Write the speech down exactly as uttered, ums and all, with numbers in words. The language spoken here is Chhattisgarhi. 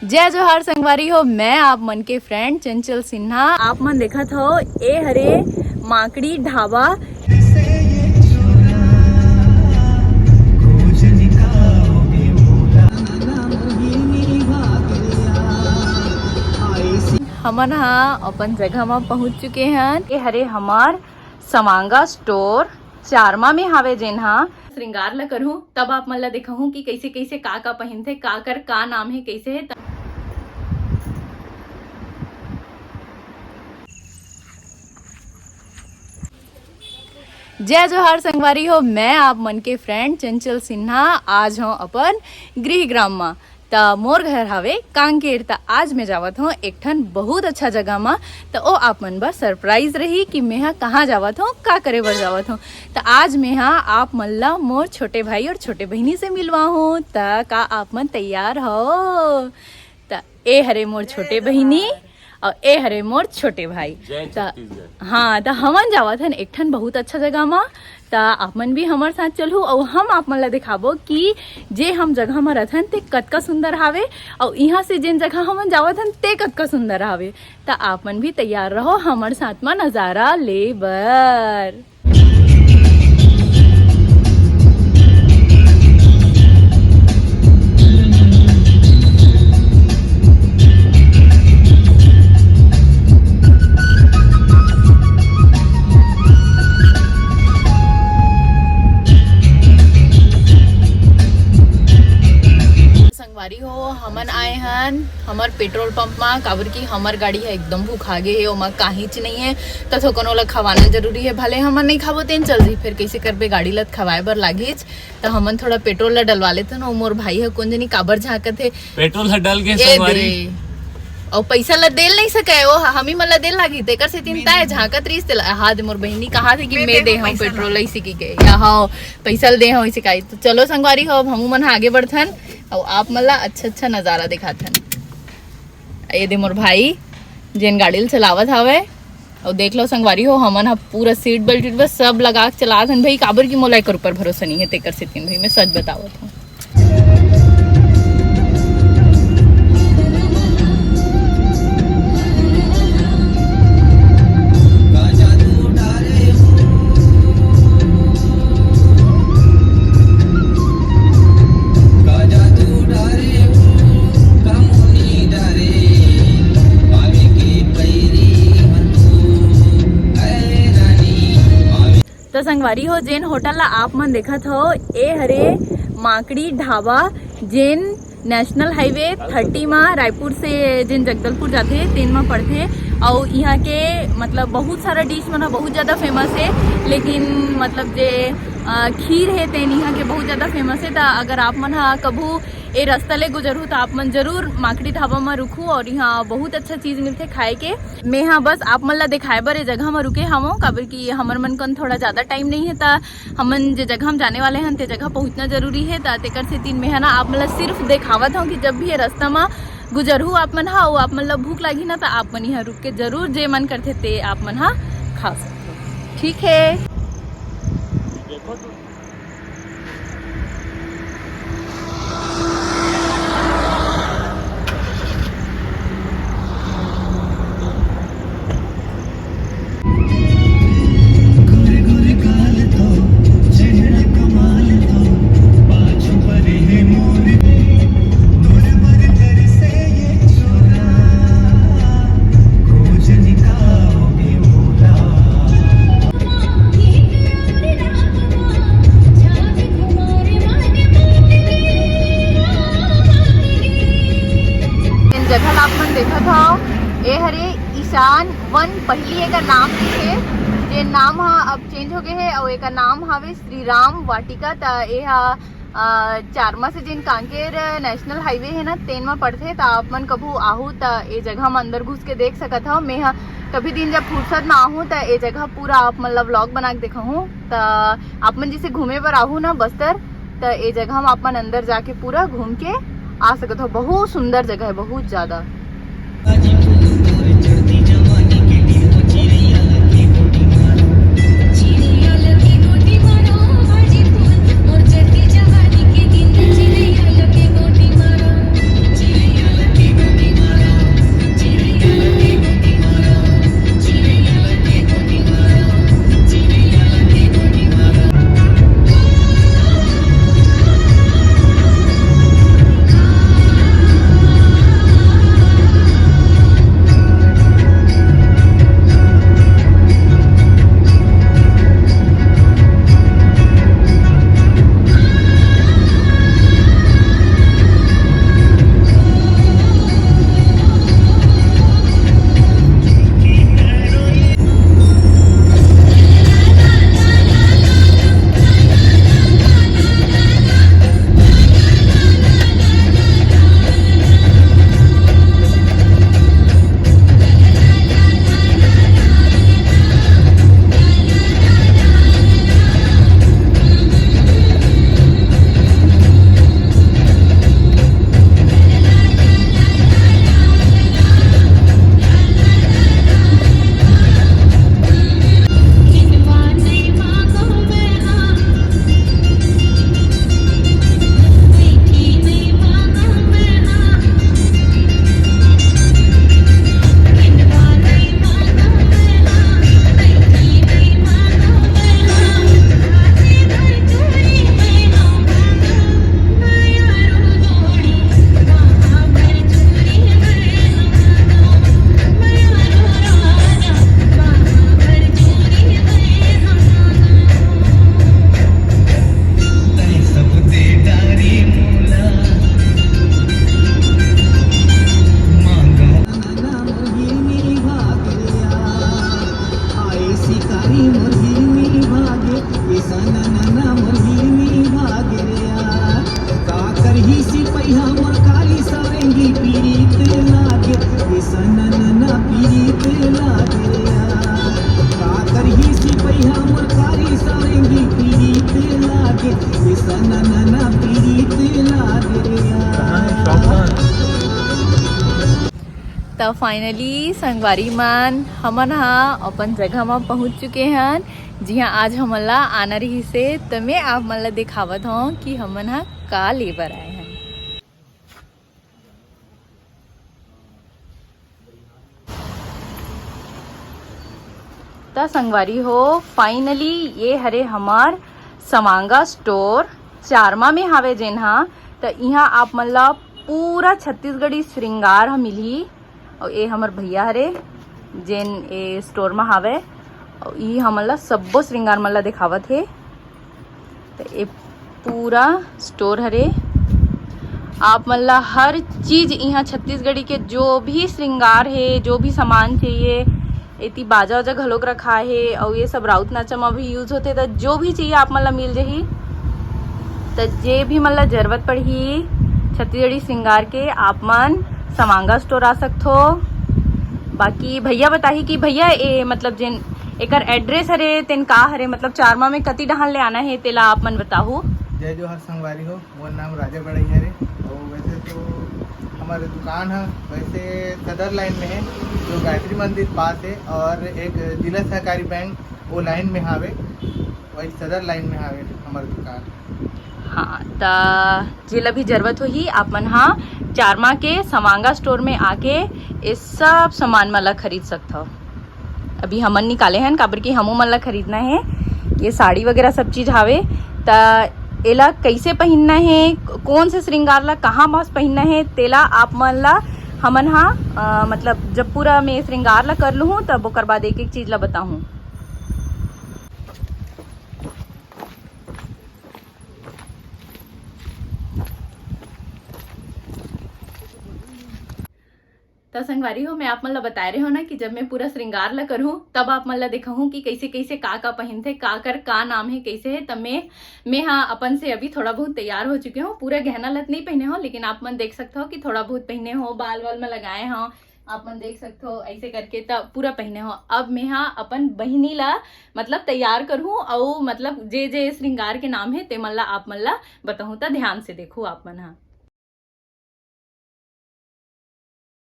जय जोहार संगवारी हो, मैं आप मन के फ्रेंड चंचल सिन्हा। आप मन देखत हो, ए हरे माकड़ी ढाबा। हमन हा अपन जगह म पहुंच चुके हन। ए हरे हमार समांगा स्टोर चारमा में हावे, जेन हा श्रृंगार ला करहूं, तब आप मन ला दिखाहूं कि कैसे कैसे का का पहिनथे, का कर का नाम है, कैसे है। जय जोहार संगवारी हो, मैं आप मन के फ्रेंड चंचल सिन्हा। आज हूँ अपन गृह ग्राम मा, त मोर घर हावे कांकेर। त आज मैं जावत हूँ एक ठन बहुत अच्छा जगह मा। त ओ आप मन बर सरप्राइज रही कि मैं हा कहाँ जावत हूँ, का करे बर जावत हूँ। त आज मैं हा आप मन ला मोर छोटे भाई और छोटे बहिनी से मिलवा हूँ। त का आप मन तैयार हो? त ए हरे मोर छोटे बहिनी और ए हरे मोर छोटे भाई। जय त छत्तीसगढ़। हाँ, त हमन जावत हन एक ठन बहुत अच्छा जगह मा। त आप मन भी हमर साथ चलहू और हम आप मन ला दिखाबो कि जे हम जगह मा रथन ते कतका सुंदर हावे और इहाँ से जेन जगह हमन जावत हन ते कतका सुंदर हावे। त आप मन भी तैयार रहो हमर साथ मा नजारा ले बर। संगवारी हो, हमन आए हन हमर पेट्रोल पंप मा, काबर कि हमर गाड़ी ह एकदम भुखा गे हे, ओमा काहीच नइ हे, त थोकन ओला खवाना जरूरी हे। भले हमन नइ खाबो तेन चल जी, फेर कइसे करबे, गाड़ी ल त खवाए बर लागीच। त हमन थोड़ा पेट्रोल ला डलवा लेथन। ओ मोर भाई ह कोन जनी काबर झांकत हे। पेट्रोल ह डल गे ए संगवारी। दे। अउ पइसा ला देल नइ सकय, ओ ह-, हमी मन ला देल लागही, तेकर सेतिन मैं ताय दे हूँ। झांकत रहिस तेला। हाँ दे, मोर बहिनी कहा थे कि मैं मैं दे दे हूँ हूँ पइसा पेट्रोल, ला। अइसे कि गए। या हाँ, पइसा ल दे हूँ, अइसे काई। त चलो संगवारी हो, अब हमू मन ह आगे बढ़थन, अउ आप मन ला अच्छा-अच्छा नजारा दिखाथन। ए दे मोर भाई, जेन गाड़ी ल चलावत हावय, अउ देख लो संगवारी हो, हमन ह पूरा सीट बेल्ट, उल्ट बेल्ट सब लगा के चलात हन भई, काबर कि मोला एकर ऊपर भरोसा नइ हे, तेकर सेतिन भई मैं सच बतावत हूँ। त संगवारी हो, जेन होटल ला आप मन देखत हो, ए हरे माकड़ी ढाबा, जेन नेशनल हाईवे थर्टी मा रायपुर से जेन जगदलपुर जाथे, तेन मा पड़थे। अउ इहाँ के मतलब बहुत सारा डिश मन ह बहुत ज़्यादा फेमस हे, लेकिन मतलब जे, अ, खीर हे, तेन इहाँ के बहुत ज़्यादा फेमस हे। त अगर आप मन ह कभू ए रस्ता ले गुजरहू, त आप मन जरूर माकड़ी ढाबा मा रुकहू, अउ इहाँ बहुत अच्छा चीज़ मिलथे खाए के। मैं हा बस आप मन ला देखाए बर ए जगह म रुके हवं, काबर कि हमर मन कन थोड़ा ज्यादा टाइम नइ हे, त हमन जे जगह म जाने वाले हन, ते जगह पहुंचना जरूरी हे। त तेकर सेती मैं हा ना आप मन ला सिर्फ देखावत हवं कि जब भी ए रास्ता म गुजरहू आप मन हा, अउ आप मन ला भूख लागही ना, त आप मन इहाँ रुक के जरूर जे मन करथे ते आप मन हा खा सकथो। ठीक हे। जेन जगह ला आप मन देखत हव, ए हरे ईशान वन, पहिली एकर नाम रिहिस हे, जेन नाम ह अब चेंज हो गे हे, अउ एकर नाम हवे श्री राम वाटिका। त ए ह, अ, चारमा से जेन कांकेर नेशनल हाईवे हे ना, तेन म पड़थे। त आप मन कभू आहू, त ए जगह म अंदर घुस के देख सकत हव। मैं ह कभी दिन जब फुर्सत म आहूँ, त ए जगह पूरा आप मन ला व्लॉग बना के देखाहूँ। त आप मन जैसे घूमे बर आहू ना बस्तर, त ए जगह म आप मन अंदर जाके पूरा घूम के आ सकत हो। बहुत सुंदर जगह है, बहुत ज्यादा। त finally संगवारी मन, हमन ह अपन जगह म पहुंच चुके हन, जिहां आज हमन ला आना रहिस हे। त मैं आप मन ला दिखावत हंव कि हमन ह का ले बर आए हन। त संगवारी हो, finally ये हरे हमर समांगा स्टोर चारमा में हावे जेन हा। त इहाँ आप मन ला पूरा छत्तीसगढ़ी श्रृंगार ह मिलही। अउ ए हमर भैया हरे जेन ए स्टोर म हावे, अउ ई हमन ला सब्बो श्रृंगार मन ला दिखावत हे। त ए पूरा स्टोर हरे। आप मन ला हर चीज इहाँ छत्तीसगढ़ी के जो भी श्रृंगार हे, जो भी सामान चाहिए, एती बाजा वाजा घलोक रखा हे, अउ ये सब राउत नाचा म भी यूज होथे। त जो भी चाहिए आप मन ला मिल जाही। त जे भी मन ला जरूरत पड़ही छत्तीसगढ़ी श्रृंगार के, आप मन समांगा स्टोर आ सकथो। बाकी भैया बताही कि भैया ए मतलब जेन एकर एड्रेस हरे तेन का हरे, मतलब चारमा में कति डहान ले आना हे तेला आप मन बताहू। जय जोहार संगवारी हो, मोर नाम राजा बड़ई हरे। और वैसे तो हमारे दुकान है वैसे सदर लाइन में है, जो गायत्री मंदिर पास है, और एक जिला सहकारी बैंक वो लाइन में हावे, वही सदर लाइन में हावे हमारे दुकान। हाँ, त जेला भी जरूरत होही आप मन हा चारमा के समांगा स्टोर में आके ये सब सामान मन ला खरीद सकथव। अभी हमन निकाले हन, काबर कि हमू मन ला खरीदना हे। ये साड़ी वगैरह सब चीज हावे, त एला कैसे पहिनना हे, कौन से श्रृंगार ला कहाँ पास पहिनना हे, तेला आप मन ला हमन हा अ, मतलब जब पूरा मैं श्रृंगार ला कर लूहूँ तब ओकर बाद एक एक चीज ला बताहूँ। त संगवारी हो, मैं आप मन ला बताए रहे हो ना कि जब मैं पूरा श्रृंगार ला करहूँ तब आप मन ला दिखाहूँ कि कैसे कैसे का का पहिनथे, का कर का नाम है, कैसे है। तब मैं मैं हाँ अपन से अभी थोड़ा बहुत तैयार हो चुके हो, पूरा गहना लत नहीं पहने हो, लेकिन आप मन देख सकते हो कि थोड़ा बहुत पहने हो, बाल वाल में लगाए हो, आप मन देख सकते हो ऐसे करके त पूरा पहने हो। अब मैं हाँ अपन बहिनी ला मतलब तैयार करहूँ, अउ मतलब जे जे श्रृंगार के नाम है ते मन ला आप मन ला बताहूँ। त ध्यान से देखो आप मन हा।